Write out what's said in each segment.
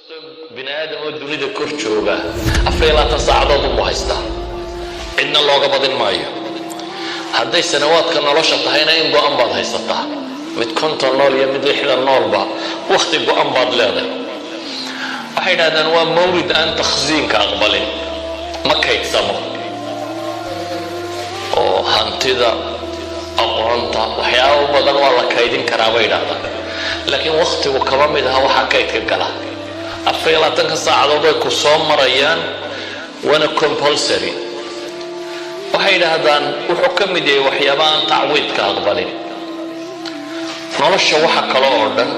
Bini aadam oo dunida kor jooga 24 saacadood unbu haystaa, cidna looga badin maayo. Hadday sanawaadka nolosha tahayna, in go'an baad haysataa. Mid 50 nool iyo mid 60 noolba wakhti go'an baad leedahay. Waxay idhahdaan waa mawrid aan takhsiinka aqbalin, ma kaydsamo, oo hantida, aqoonta, waxyaaba badan waa la kaydin karaa bay idhahdaan, laakiin wakhtigu kama mid aha waxaa kaydka gala. 24-ka saacadood way ku soo marayaan, waana compulsory. Waxay idhaahdaan wuxuu ka mid yahay waxyaaba aan tacwiidka aqbalin. Nolosha waxa kale oo dhan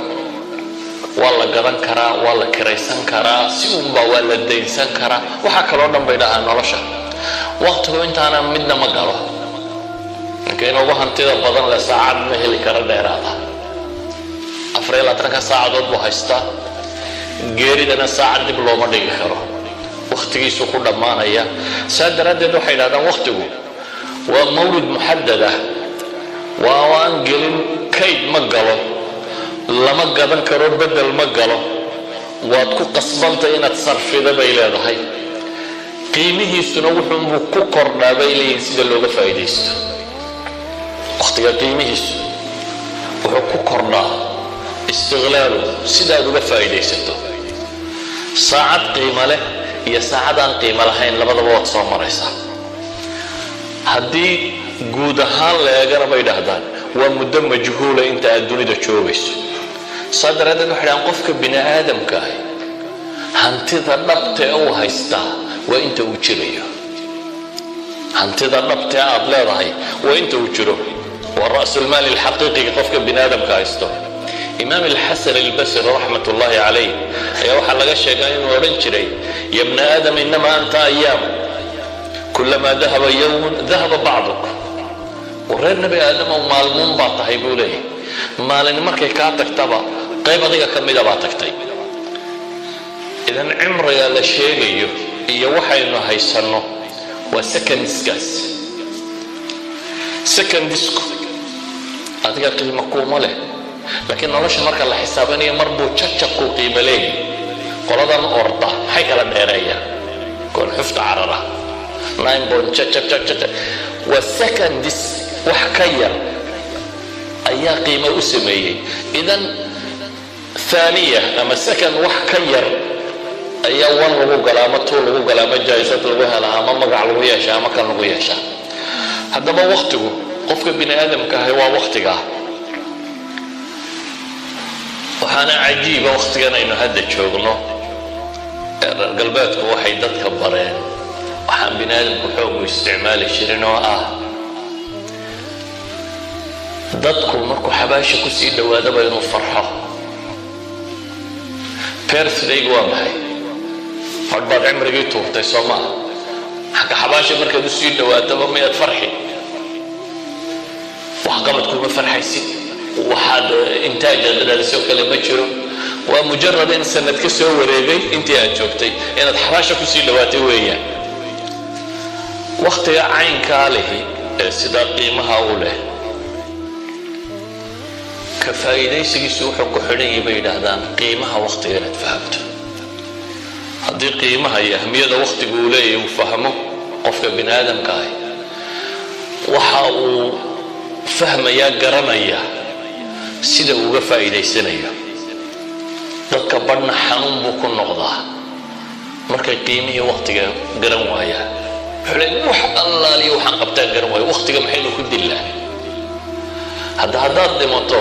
waa la gadan karaa, waa la kiraysan karaa, si unbaa waa la daynsan karaa. Waxa kaloo dhan bay dhahaan nolosha, waqtigu intaana midna ma galo. Ninka inugu hantida badan le saacad ma heli karo dheeraada. 24-ka saacadood buu haystaa, geeridana saacad dib looma dhigi karo, wakhtigiisuu ku dhammaanaya. Saa daraaddeed waxay idhahdaan wakhtigu waa mawrid muxadad ah, waa aan gelin kayd, ma galo, lama gadan karo, bedel ma galo, waad ku qasbantay inaad sarfida bay leedahay. Qiimihiisuna wuxuunbuu ku kordhaa bay leeyihin sida looga faa'iidaysto. Wakhtiga qiimihiisu wuxuu ku kordhaa istiqlaalu, sidaad uga faa'iidaysato. Saacad qiimo leh iyo saacad aan qiimo lahayn labadaba waad soo maraysaa. Haddii guud ahaan la eegana, bay dhahdaan, waa muddo majhuula inta aad dunida joogayso. Saa daraaddeed waxay dhahaan qofka bini aadamka ahi hantida dhabta ee uu haystaa waa inta uu jirayo. Hantida dhabta ee aad leedahay waa inta uu jiro, waa ra'sulmaal alxaqiiqiga qofka bini aadamka haysto. Imaam Alxasan Albasri raxmat ullaahi calayh ayaa waxaa laga sheegaa inuu odhan jiray: "يا ابن آدم، إنما أنت أيام، كلما ذهب يوم ذهب بعضك." Reer Nebi Aadamow, maalmuun baa tahay buu leeyahay. Maalin markay kaa tagtaba, qayb adiga ka mida baa tagtay. Idan cimriga la sheegayo iyo waxaynu haysanno waa secondskaas. Secondsku adiga qiimo kuuma leh, laakiin nolosha marka la xisaabanayo mar buu jajabku qiimo leeyahy. Qoladan orda maxay kala dheereeyaan? Koon xufta carara nine point jajab jajab, waa seconds, wax ka yar ayaa qiimo u sameeyey. Idan thaniya ama second wax ka yar ayaa one lagu galaa ama two lagu galaa ama jaisad lagu helaa ama magac lagu yeeshaa ama kan lagu yeeshaa. Haddaba waktigu qofka bini aadamka ahay waa waktigaa. Waxaana cajiiba waktigan aynu hadda joogno, reer galbeedku waxay dadka bareen waxaan bini aadamku xoogu isticmaali jirin, oo ah dadku markuu xabaasha kusii dhowaadaba inuu farxo. Birthdaygu waa maxay? Fadh baad cimrigii tuurtay, soo maaha? Xagga xabaasha markaad usii dhowaataba miyaad farxi? Waxqabad kuma farxaysid, waxaad intaajaad dhalisoo kale ma jiro. Waa mujarad in sanad ka soo wareegay intii aad joogtay, inaad xabaasha kusii dhowaatay weeyaan. Wakhtiga caynkaa lihi ee sidaa qiimaha u leh, ka faa'iidaysigiisu wuxuu ku xidhan yahay, bay yidhaahdaan, qiimaha wakhtiga inaad fahamto. Haddii qiimaha iyo ahmiyada wakhtigu uu leeyahay uu fahmo qofka bini aadamka ahi, waxa uu fahmayaa, garanaya sida uu uga faa'iidaysanayo. Dadka badhna xanuun buu ku noqdaa markay qiimihii wakhtiga garan waayaan. Wuxuu leey: "Wax allaaliyo waxaan qabtaan garan waayo, wakhtiga maxaynu ku dillaa?" Hadda haddaad dhimato,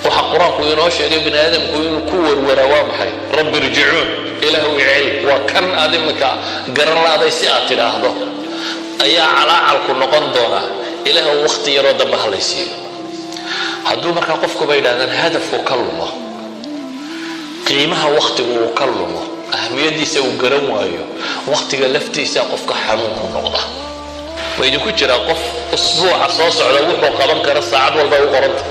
waxa Qur-aanku inoo sheegay bini aadamku inuu ku warwaraa waa maxay? "رب ارجعون", Ilaahu iceli. Waa kan aad imika garan la'day si aad tidhaahdo ayaa calaacalku noqon doonaa: "Ilaahu, wakhti yaroo dambe halaysiiyo." Hadduu markaa qofku, bay yidhahdaan, hadafku ka lumo, qiimaha wakhtigu uu ka lumo, ahmiyadiisa uu garan waayo, wakhtiga laftiisa qofka xanuun ku noqda. Ma idinku jiraa qof usbuuca soo socda wuxuu qaban kara saacad walba u qoranta?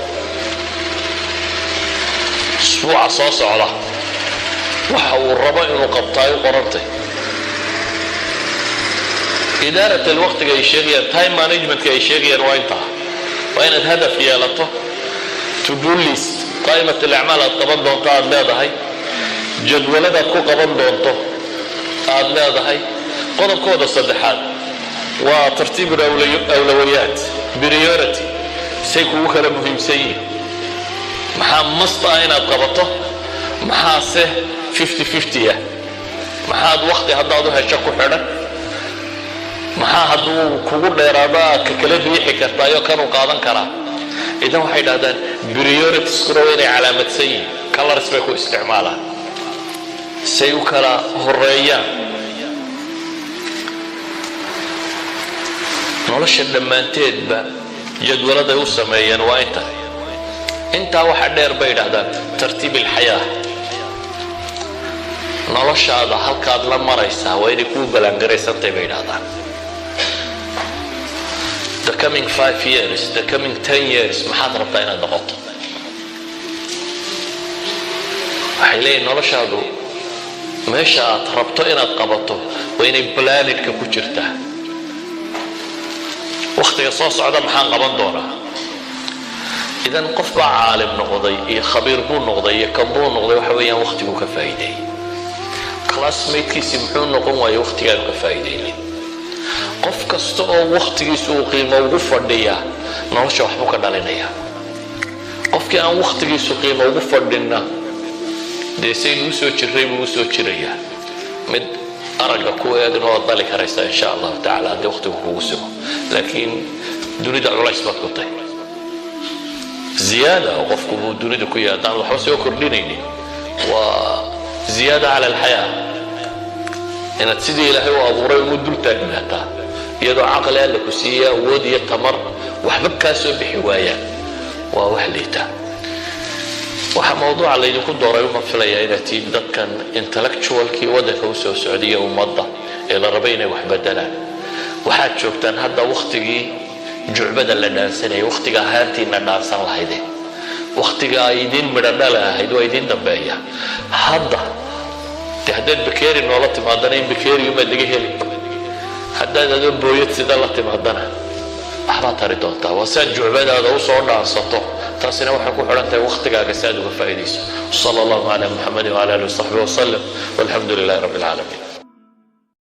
Usbuuca soo socda waxa uu rabo inuu qabtaay u qorantay. Idaarat alwaqtiga ay sheegayaan, time managementka ay sheegayaan, waa intaa: waa inaad hadaf yeelato, to do list, qaa'imat alacmaal aad qaban doonto aad leedahay. Jadwaladaad ku qaban doonto aad leedahay. Qodobkooda saddexaad waa ترتيب أولويات, priority, say kugu kala muhiimsan yihin. Maxaa must ah inaad qabato? Maxaase 50-50 ah? Maxaad wakti haddaad u hesho ku xidhan? Maxaa hadduu kugu dheeraado aad ka kala riixi kartaayo kanuu qaadan karaa? Idan waxay dhahdaan prioritieskuna waa inay calaamadsan yihiin, colors bay ku isticmaalaan say u kala horeeyaan. Nolosha dhammaanteedba jadwaladay u sameeyeen waa inta. Intaa waxa dheer bay idhahdaan ترتيب الحياة, noloshaada halkaad la maraysaa waa inay kuu ballaangaraysantahay bay idhahdaan. The coming 5 years, the coming 10 years, maxaad rabtaa inaad noqoto? Waxay leeyihin noloshaadu meesha aad rabto inaad qabato waa inay planetka ku jirtaa. Wakhtiga soo socda maxaan qaban doonaa? Idan qof baa caalim noqday iyo khabiir buu noqday iyo kan buu noqday, waxa weeyaan wakhtiguu ka faa'iideeyey. Classmatekiisii muxuu noqon waayey? Wakhtigaanu ka faa'iideynin. Qof kasta oo wakhtigiisu uu qiimo ugu fadhiyaa nolosha waxbuu ka dhalinaya. Qofkii aan wakhtigiisu qiimo ugu fadhinna, dee saynu usoo jirray buu usoo jirayaa. Mid aragga ku eegna waad dhali karaysaa, insha Allahu tacala, haddii wakhtigu kugu simo, laakiin dunida culays baad ku tahay ziyaada oo qofku buu dunida ku yahay. Haddaan waxba soo kordhinaynin, waa ziyaada cala alxayaa inaad sidii Ilaahay u abuuray ugu dul taagnaataa, iyadoo caqli Alla ku siiye, awood iyo tamar, waxba kaa soo bixi waayaan, waa wax liita. Waxaa mawduuca laydinku dooray uma filayaa inaad tihiin dadkan intellectualkii waddanka usoo socdiya ummadda ee la rabay inay wax bedelaan. Waxaad joogtaan hadda wakhtigii jucbada la dhaansanayay, wakhtiga ahaantiina dhaansan lahaydeen, wakhtiga ay idiin midho dhala ahayd waa idiin dambeeya. Hadda de haddaad bakeeri noola timaadana, in bakeerigumaad laga heli. Haddaad adoo booyad sida la timaadana, waxbaad tari doontaa. Waa saad jucbadaada usoo dhaansato. Taasina waxay ku xidhan tahay wakhtigaaga si aad uga faa'iidayso. صلى الله على محمد وعلى آله وصحبه وسلم والحمد لله رب العالمين.